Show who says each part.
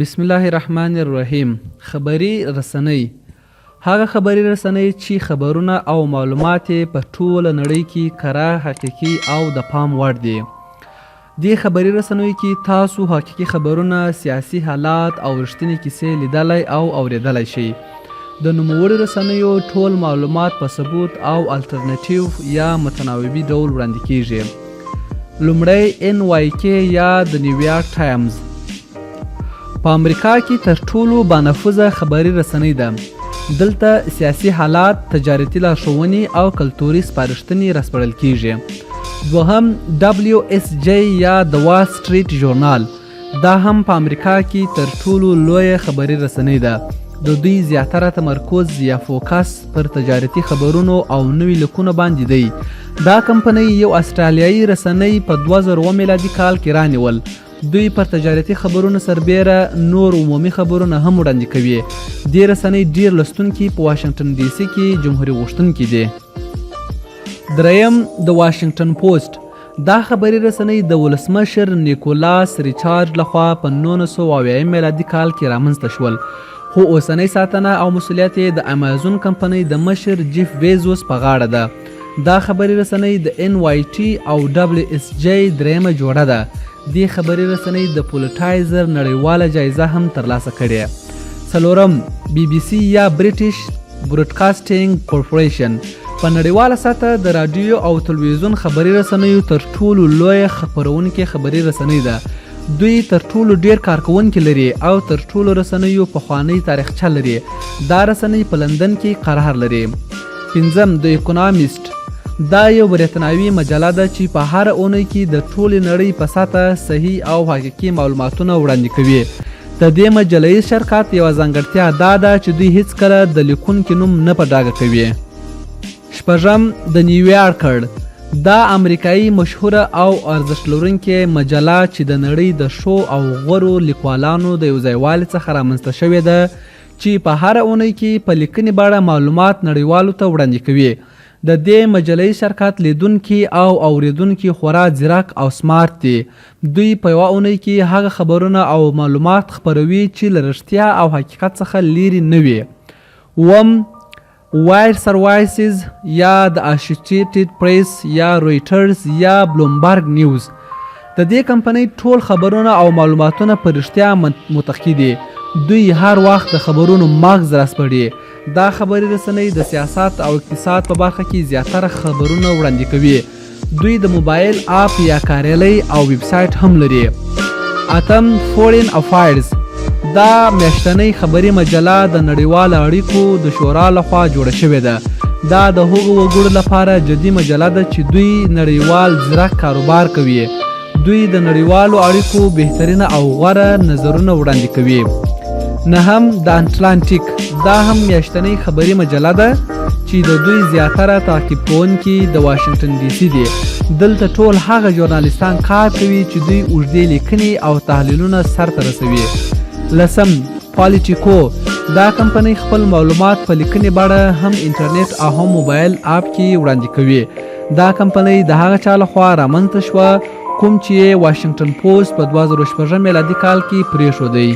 Speaker 1: بسم الله الرحمن الرحیم. خبري رسنۍ، هغه خبري رسنۍ چې خبرونه او معلومات یې په ټوله نړۍ کې کره، حقیقي او د پام وړ دي. دې خبري رسنیو کې تاسو حقیقي خبرونه، سیاسي حالات او رښتینې کیسې لیدلی او اوریدلی شئ. د نوموړي رسنیو ټول معلومات په ثبوت او الټرنټیو یا متناوبي ډول وړاندې کیږي. لومړی NYK یا د نیویارک ټایمز په امریکا کې تر ټولو بانفوذه خبري رسنۍ ده. دلته سیاسي حالات، تجارتي لارښوونې او کلتوري سپارښتنې راسپړل کیږي. دوهم WSJ یا د وال سټریټ ژورنال، دا هم په امریکا کې تر ټولو لویه خبري رسنۍ ده. د دوی زیاتره تمرکز یا فوکس پر تجارتي خبرونو او نوي لیکونو باندې دی. دا کمپنۍ یو اسټرالیایي رسنۍ په 2007 میلادي کال کې رانیول. دوی پر تجارتي خبرونو سربیره نور عمومي خبرونه هم وړاندې کوي. دې رسنۍ ډیر لوستونکي په واشنګټن ډي سي کې جمهوري غوښتونکي دي. دریم د واشنګټن پوسټ، دا خبري رسنۍ د ولسمشر نیکولاس ریچارډ لخوا په 1970 میلادي کال کې رامنځته شول، خو اوسنۍ ساتنه او مسولیت یې د امازون کمپنۍ د مشر جیف بیزوس په غاړه ده. دا خبري رسنۍ د NYT او WSJ درېیمه جوړه ده. دې خبري رسنۍ د پولیټایزر نړیواله جایزه هم ترلاسه کړې. څلورم بي بي سي یا بریټیش براډکاسټینګ کورپوریشن په نړیواله سطح د راډیو او تلویزیون خبري رسنیو تر ټولو لویه خپرونکې خبري رسنۍ ده. دوی تر ټولو ډیر کارکوونکي لري او تر ټولو رسنیو پخوانۍ تاریخچه لري. دا رسنۍ په لندن کې قرار لري. پنځم د اکونامیسټ، دا یو بریتانوي مجله ده چې په هره اونۍ کې د ټولې نړۍ په سطح صحیح او حقیقي معلوماتونه وړاندې کوي. د دې مجله ییز شرکت یوه ځانګړتیا دا ده چې دوی هیڅکله د لیکونکي نوم نه په ډاګه کوي. شپږم د نیویارکر، دا امریکایي مشهوره او ارزښت لرونکې مجله چې د نړۍ د ښو او غورو لیکوالانو د یوځایوالي څخه رامنځته شوې ده، چې په هره اونۍ کې په لیکنې بڼه معلومات نړیوالو ته وړاندې کوي. د دې مجلې شرکت لیدونکي او اوریدونکي خورا ځیرک او سمارټ دي. دوی په یوه اونۍ کې هغه خبرونه او معلومات خپروي چې له رښتیا او حقیقت څخه لیرې نه وي. اووم وایر سروایسز یا د اسوسییټډ پریس یا رویټرز یا بلومبرګ نیوز، د دې کمپنۍ ټول خبرونه او معلوماتونه په رښتیا متقي دي. دوی هر وخت د خبرونو مغز راسپړي. دا خبري رسنۍ د سیاست او اقتصاد په برخه کې زیاتره خبرونه وړاندې کوي. دوی د موبایل اپ یا کاریالۍ او ویب سایټ هم لري. اتم فورین افایرز، دا میاشتنۍ خبري مجله د نړیوالو اړیکو د شورا لخوا جوړه شوې ده. دا د هغو وګړو لپاره جدي مجله ده چې دوی نړیوال ځیرک کاروبار کوي. دوی د نړیوالو اړیکو بهترینه او غوره نظرونه وړاندې کوي. نهم د انټلانټیک، دا هم میاشتنۍ خبري مجله ده چې د دوی زیاتره تعقیب کوونکي د واشنګټن ډي سي دي. دلته ټول هغه ژورنالیستان کار کوي چې دوی اوږدې لیکنې او تحلیلونه سرته رسوي. لسم پالیټیکو، دا کمپنۍ خپل معلومات په لیکنې بڼه هم انټرنیټ او هم موبایل اپ کې وړاندې کوي. دا کمپنۍ د هغه چا لخوا رامنځته شوه کوم چې یې واشنګټن پوسټ په 2006 میلادي کال کې پرېښودی.